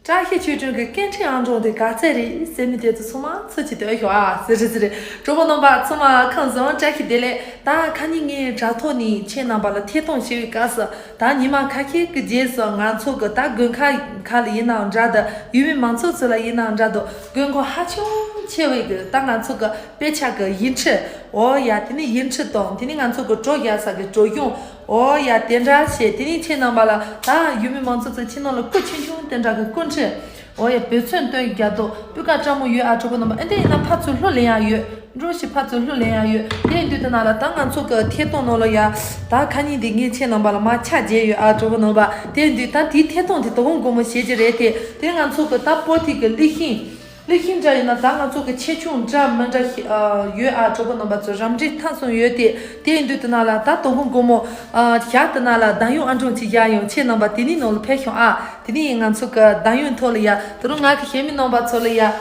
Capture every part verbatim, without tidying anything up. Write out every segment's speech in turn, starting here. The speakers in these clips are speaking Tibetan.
བཀྲ་ཤིས་ཆོས་སྒྲོན་གྱི་སྐད་འཕྲིན་ཨང་གྲངས་དེ་ག་ཚད་རེད་ཟེར་མི་དེ་ཚོ་ཚང་མ་ཚུར་གྱིས་སྟོན་ཤོག་ཨ། ཟེར་རེད་ཟེར་རེད། གྲོགས་པོ་རྣམ་པ་ཚང་མ་ཁམས་བཟང་། བཀྲ་ཤིས་བདེ་ལེགས། ད་ཁ་ཉིན་ངའི་དྲ་ཐོག་ནས་ཁྱེད་རྣམ་པ་ལ་ཐད་གཏོང་བྱེད་པའི་སྐབས་སུ། ད་ཉི་མ་ཁ་ཤས་ཀྱི་རྗེས་སུ་ང་ཚོ་གི་ད་དགོན་ཁག་ཁག་ལ་ཡིན་ནའང་འདྲ་འདུག་ཡུལ་མི་མང་ཚོགས་ཚོ་ལ་ཡིན་ནའང་འདྲ་འདུག་དགོས་མཁོ་ཧ་ཅང་ཆེ་བའི་གི་ད་ང་ཚོ་གི་དཔེ་ཆ་གི་ཡིག་འཕྲུལ། འོ་ཡ། དེ་ནས་ཡིག་འཕྲུལ་དང་དེ་ནས་ང་ཚོ་གི་བྲོ་རྒྱག་ས་གི་བྲོ་གཞུང་། འོ་ཡ། དེ་འདྲ་བྱས། དེ་ནས་ཁྱེད་རྣམ་པ་ལ་ད་ཡུལ་མི་མང་ཚོགས་ཚོ་ཁྱེད་རྣམས་ལ་སྐུ་ཆུང་ཆུང་དེ་འདྲ་གི་སྐུ་འཕྲིན། འོ་ཡ། བེ་ཚོན་སྟོན་རྒྱག་དུས་སྤུས་ཀ་སྤྲང་མོ་ཡོད་ཨ། གྲོགས་པོ་རྣམ་པ། ཨེ་འདི་ཡིན་ན་ཕར་ཚུར་ལྷུ་ལེན་ཡ་ཡོད། འགྲོ་ཞིག་ཕར་ཚུར་ལྷུ་ལེན་ཡ་ཡོད། དེ་ཡིན་དུས་དེ་ན་ལ་ད་ང་ཚོ་གི་ཐད་གཏོང་ནང་ལ་ཡ། ད་ཁ་ཉིན་འདི་ངས་ཁྱེད་རྣམ་པ་ལ་མར་ཆ་བརྒྱབ་ཡོད་ཨ། གྲོགས་པོ་རྣམ་པ། དེ་ཡིན་དུས་ད་དེའི་ཐད་གཏོང་དེ་དོ་དགོང་དགོང་མོ་བྱེད་ཀྱི་རེད་དེ། དེ་ང་ཚོ་གི་ད་པོ་ཏི་གི་གླུ་ཤིང་། གླུ་ཤིང་འདྲ་ཡིན་ན་ད་ང་ཚོ་གི་ཆེ་ཆུང་འདྲ་མི་འདྲ་ཞིག་ཨ་ཡོད་ཨ། གྲོགས་པོ་རྣམ་པ་ཚོ། རབ་འབྲིང་ཐ་གསུམ་ཡོད་དེ། དེ་ཡིན་དུས་དེ་ན་ལ་ད་དོ་དགོང་དགོང་མོ་ཨ་ཞག་དེ་ན་ལ་བདམས་ཡོང་ཨང་གྲངས་ཅིག་བཞག་ཡོང་། ཁྱེད་རྣམ་པ་དེ་ནས་ནང་ལ་ཕེབས་ཤོག་ཨ། དེ་ནས་ང་ཚོ་གི་བདམས་ཡོང་ཐོག་ལ་ཡ། དེ་རིང་ང་གི་གཞས་མི་རྣམ་པ་ཚོ་ལ་ཡ།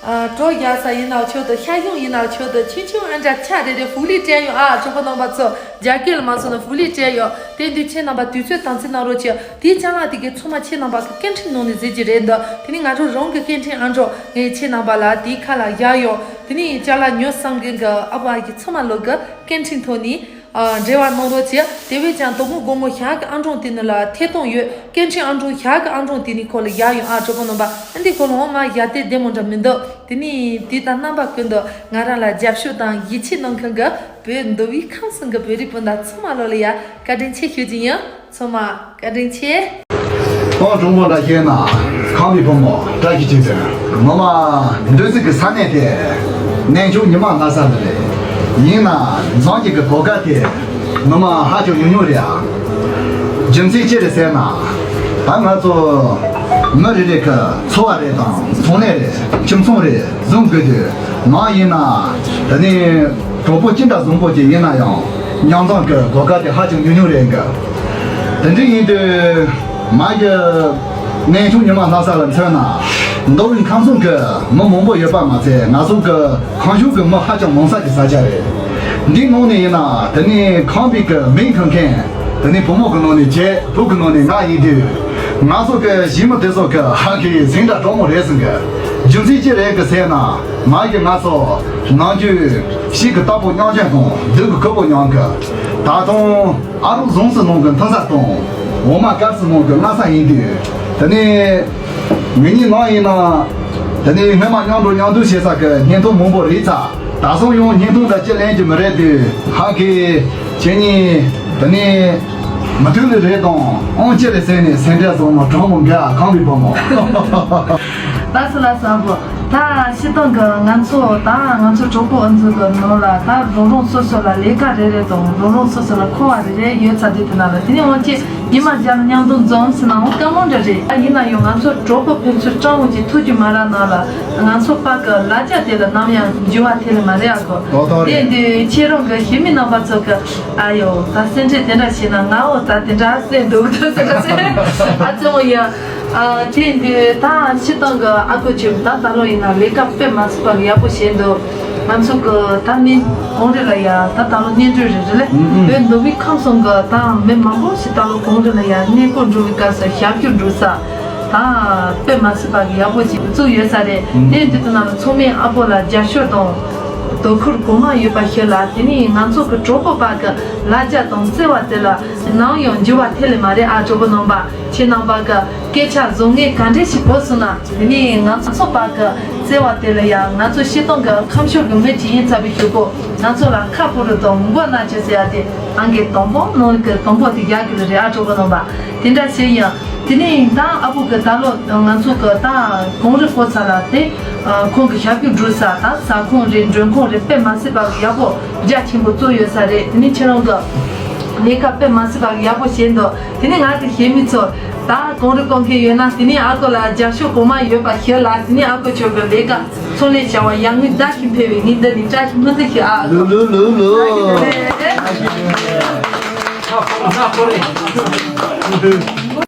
ཨ་བྲོ་རྒྱག་ས་ཡིན་ནའང་ཆོག་འདུག་ཤ་ཞུང་ཡིན་ནའང་ཆོག་འདུག་ཆུང་ཆུང་ཨ་འདྲ་ཆ་རེ་རེ་ཕུག་ལུགས་སྤྲད་ཡོང་ཨ། གྲོགས་པོ་རྣམ་པ་ཚོ། རྒྱ་སྐད་ལ་མ་སོང་ན་ཕུག་ལུགས་སྤྲད་ཡོང་། དེ་དུས་ཁྱེད་རྣམ་པ་དུས་ཚོད་དམ་འཛིན་གནང་རོགས་གྱིས། དེའི་ཅ་ལག་དེ་གའི་ཚང་མ་ཁྱེད་རྣམ་པ་གི་སྐད་འཕྲིན་ནང་ནས་བཟོས་ཀྱི་རེད་འདུག་དེ་ནས་ང་རང་རང་གི་སྐད་འཕྲིན་ཨང་གྲངས་ངས་ཁྱེད་རྣམ་པ་ལ་དེའི་ཁ་ལ་བཞག་ཡོང་། དེ་ནས་ཅ་ལག་ཉོ་བསམ་མཁན་གི་ཨ་བ་ཨ་ཡེ་ཚང་མ་ལོ་གི་སྐད་འཕྲིན་ཐོག་ནས་ཨ་འབྲེལ་བ་གནང་རོགས་གྱིས། དེ་བས་ཀྱང་དོ་དགོང་དགོང་མོ་ཞག་གི་ཨང་གྲངས་དེ་ནི་ལ་ཐད་གཏོང་ཡོད། སྐད་འཕྲིན་ཨང་གྲངས་ཞག་གི་ཨང་གྲངས་དེ་ནི་ཁོ་ལ་བཞག་ཡོང་ཨ། གྲོགས་པོ་རྣམ་པ། ཨ་འདི་ཁོ་ལ་འོ་མ་བཞག་དེ་བདེ་མོ་འདྲ་མི་འདུག་དེ་ནས་དེ་དང་རྣམ་པ་ཀུན་ཏུ་ང་རང་ལ་རྒྱབ་སྐྱོར་དང་ཡིད་ཆེས་གནང་མཁན་གི་བོད་མདོ་དབུས་ཁམས་གསུམ་གྱི་བོད་རིགས་སྤུན་ཟླ་ཚང་མ་ལོ་ལ་ཡ་བཀའ་དྲིན་ཆེ་ཞུ་རྒྱུ་ཡིན། ཚང་མ་བཀའ་དྲིན་ཆེ། ཏང་ཀྲུང་གོ་འདྲ་བཤད་ན་ཁམས་པའི་བུ་མོ་བཀྲ་ཤིས་ཆོས་སྒྲོན། ངོ་མ་འདོད་ཚིག་གི་ས་གནས་དེ་གནས་མཆོག་ཉི་མ་ལྷ་ས་ནས་རེད། ཡིན་ན་འཛམ་གླིང་གི་གོ་སྐབས་དེ་ངོ་མ་ཧ་ཅང་ཉུང་ཉུང་རེད་ཨ། རྒྱུ་མཚན་ཅི་རེད་ཟེར་ན། ད་ང་ཚོ་མི་རེ་རེ་གི་འཚོ་བ་རེ་དང་ཚོང་ལས་རེ་ཁྱིམ་ཚང་རེ་བཟུང་དགོས་དུས། ང་ཡིན་ན་དེ་ནས་གྲོགས་པོ་ཅི་འདྲ་བཟང་པོ་ཅིག་ཡིན་ན་ཡང་མཉམ་འཛོམས་ཀྱི་གོ་སྐབས་དེ་ཧ་ཅང་ཉུང་ཉུང་རེད་འགའ། དེ་འདྲ་ཡིན་དུས་མ་གི་གནས་ཆུང་ཉི་མ་ལྷ་ས་ལ་མཚོན་ན་མདོ་དབུས་ཁམས་གསུམ་གྱི་མི་མང་པོ་ཡོད་པ་མ་ཟད། ང་ཚོ་གི་ཁམས་ཕྱོགས་ཀྱི་མི་ཧ་ཅང་མང་ས་ཀྱི་ས་ཆ་རེད། འདི་ནང་ནས་ཡིན་ན་དེ་ནས་ཁམས་པའི་གི་མིང་གང་མཁན་དེ་ནས་བུ་མོ་གི་ནང་ནས་བྱས། བུ་གི་ནང་ནས་ང་ཡིན་དུས། ང་ཚོ་གི་གཞིས་མི་དེ་ཚོ་གི་ཧ་གི་ཟིང་འདྲ་གྲོགས་མོ་རེད་ཟེར་གི། རྒྱུ་མཚན་ཅི་རེད་གི་ཟེར་ན། མ་གི་ང་ཚོ་ནམ་རྒྱུན་ཕྱི་གི་རྟ་ཕོ་མཉམ་བྱོན་དང་སྡུག་གི་ཁུར་པོ་མཉམ་གི། ད་དུང་ཨ་རོགས་ཟུང་སི་ནང་གི་མཐུན་ས་དང་འོ་མ་དཀར་སི་ནང་གི་སྔ་ས་ཡིན་དུས། དེ་ནས་ངེད་གཉིས་ནང་ཡིན་ན་དེ་ནས་སྔོན་མ་མཉམ་འགྲོ་མཉམ་འདུག་བྱེད་ས་གི་བརྙན་ཐུང་མང་པོ་རིག་ཚར། ད་སང་ཡང་བརྙན་ཐུང་འདྲ་ཅི་ལེན་རྒྱུ་མི་རེད་དུས། ཧ་གི་ཁྱེད་གཉིས་དེ་ནས་མུ་མཐུད་ལས་རེད་དང་ཨང་ཅི་རེད་ཟེར་ནས་སེམས་ཁྲལ་བཟོ་མ། གྲོགས་མོ་འགའ་གང་བའི་བུ་མོ། ལགས་སོ་ལགས་སོ་ཨ་བོ། ད་སྤྱིར་བཏང་གི་ང་ཚོ་ད་ང་ཚོ་གྲོགས་པོ་ཨ་ཚོ་གི་ནང་ལ་ད་རང་རང་སོ་སོ་ལ་ལས་ཀ་རེ་རེ་དང་རང་རང་སོ་སོ་ལ་འཁོར་བ་རེ་རེ་ཡོད་ཚ་དེ་དེ་ན་ལ་དེ་ནས་འོང་ཅི་ཉི་མ་རྒྱབ་མཉམ་དུ་འཛོམས་སི་ན་འོང་དཀའ་མོ་འདྲ་རེད། ཨ་ཡིན་ན་ཡང་ང་ཚོ་གྲོགས་པོ་ཕན་ཚུན་སྤྲང་བོ་གི་ཐུགས་རྒྱུད་མ་ར་ན་ལ་ང་ཚོ་པ་གི་ལ་རྒྱ་དེ་ལ་ནམ་ཡང་འགྱུར་བ་ཐེབས་ལེ་མ་རེད་ཨ་གོ། ཏོག་ཏོག་རེད། དེ་འདི་ཁྱེད་རང་གི་གཞིས་མི་རྣམ་པ་ཚོ་གི་ཨ་ཡོ་ད་སེམས་ཁྲལ་དེ་འདྲ་བྱས་ན་ང་འོ་ད་དེ་འདྲ་སེ་འདུག་ཏུ་ཟེར་ཏེ་ཨ་ཙི་མོ་ཡ། ཨ་དེ་འདི་ད་སྤྱིར་བཏང་གི་ཨ་ཁུ་ཆེ་ད་ད་ལོ་ཡིན་ན་ལས་ཀ་དཔེ་མ་སྲིད་པ་གི་ཡག་པོ་བྱས་འདུག་ང་ཚོ་གི་ད་ནི་གོང་རེ་ལ་ཡ་ད་ད་ལོ་སྙན་སྒྲོན་རེ་རེ་ལེ་ཨུ་ཨུ་བོད་མདོ་དབུས་ཁམས་གསུམ་གི་ད་མི་མང་པོ་ཞིག་ད་ལོ་གོང་རེ་ལ་ཡ་གནས་སྐོར་འགྲོ་བའི་སྐབས་སུ་ཞབས་ཞུ་འགྲོ་ས་ད་དཔེ་མ་སྲིད་པ་གི་ཡག་པོ་ཅིག་བཙུགས་ཡོད་ས་རེད། ཨུ་དེ་འདི་ད་ན་ལ་ཚང་མས་ཨ་ཕོ་ལ་རྒྱབ་སྐྱོར་དང་དོ་ཁུར་གོང་མ་ཡོད་པ་ཞིག་ལ། དེ་ནི་ང་ཚོ་གི་གྲོགས་པོ་པ་གི་ལ་རྒྱ་དང་བརྩེ་བ་དེ་ལ་ནམ་ཡང་འགྱུར་བ་ཐེབས་ལེ་མ་རེད་ཨ། གྲོགས་པོ་རྣམ་པ། ཁྱེད་རྣམ་པ་གི་སྐད་ཆ་བཟང་ངན་ག་འདྲས་ཤིག་གོ་སོང་ན། དེ་ནས་ང་ཚོ་པ་གི་བརྩེ་བ་དེ་ལ་ཡང་ང་ཚོ་སྤྱིར་བཏང་གི་ཁམས་ཕྱོགས་ཀྱི་མི་ཅིག་ཡིན་ཚ་བའི་གཞུག་གུ་ང་ཚོ་ལ་ཁ་སྤུ་རུ་དང་མགོ་ན་ཆེ་ཟེར་ཡ་དེ་ཨང་ཀི་དང་པོ་ནང་གི་དང་པོ་དེ་རྒྱག་གི་རེད་ཨ་གྲོགས་པོ་རྣམ་པ། དེ་འདྲ་བྱས་ཡང་དེ་ནས་ད་ཨ་ཕོ་གི་ད་ལོ་ང་ཚོ་གི་ད་གངས་རི་སྐོར་ས་ལ་དེ་ཁོང་གི་ཞབས་ཞུ་སྒྲུབ་ས་ད་ཟ་ཁང་རེད། མགྲོན་ཁང་རེད། དཔེ་མ་སྲིད་པ་གི་ཡག་པོ་རྒྱ་ཆེན་པོ་བཙུགས་ཡོད་ས་རེད། དེ་ནས་ཁྱེད་རང་གི་ལས་ཀ་དཔེ་མ་སྲིད་པ་གི་ཡག་པོ་བྱས་འདུག་དེ་ནས་ང་གི་གཞས་མི་ཚོ་ད་གངས་རི་སྐོར་མཁན་ཡོད་ན་དེ་ནས་ཨ་ཁུ་ལ་རྒྱབ་སྐྱོར་གོང་མ་ཡོད་པ་ཞུ་ལ། དེ་ནས་ཨ་ཁུ་ཁྱོད་ཀྱི་ལས་ཀ་ཚོང་ལས་བྱ་བ་ཡར་ངོའི་ཟླ་ཞིག་འཕེལ་བའི་ངས་འདི་ནས་བཀྲ་ཤིས་སྨོན་འདུན་ཞུ་ཨ། ལུ་ལུ་ལུ་ལུ།